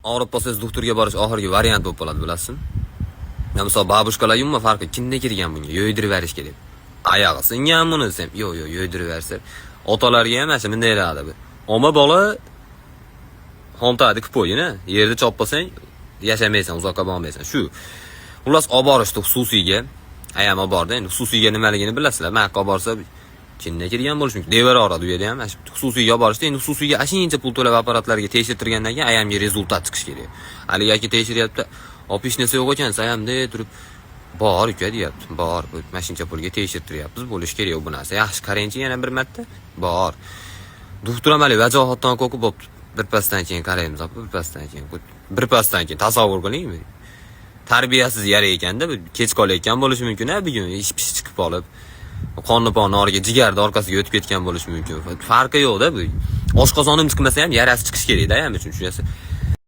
Og'rib qolsangiz, doktorga borish oxirgi variant bo'lib qoladi, bilasizmi? Ya misol, бабушка lar umuman farqi, kimda kirgan bunga, yo'ydirib berish kerak. Oyog'i singan buni desam, yo'q, yo'q, yo'ydirib bersa. Otalarga ham mana shu bunday bu. Oma bola xomtadi qo'yini, yerda chopmasang yashamaysan, uzoqqa bormaysan. Shu. Xullas, olib borishdi xususiyga. Ayam olib bordi. Endi xususiyga nimaligini bilasizlar. Man olib borsa chinda kirgan bo'lishi mumkin. Deveraveradi u yerda ham. Mana shu xususiyga olib borishdi. Endi xususiyga ashuncha pul to'lab apparatlarga tekshirtirgandan keyin ayamga результат chiqishi kerak. Haligi aka tekshiryapti. Opa, hech narsa yo'q ekan, ayam de turib, bor uka deyapti. Bor, mana shuncha pulga tekshirtiryapmiz, bo'lishi kerak bu narsa. Yaxshi qarangchi yana bir marta. Bor. Doktor ham haligi vajohatdan qo'rqib bo'pti. Birpasdan keyin qaraymiz, opa, birpasdan keyin. Birpasdan keyin tasavvur qiling. Tarbiyasiz yara ekanda, kech qolayotgan bo'lishi mumkin, a bugun ish pish chiqib qolib, qonni ponni origa, jigarni orqasiga o'tib ketgan bo'lishi mumkin. Farqi yo'q-da bu. Oshqozonim chiqmasa ham yarasi chiqishi kerak-da, ayam uchun tushunasiz.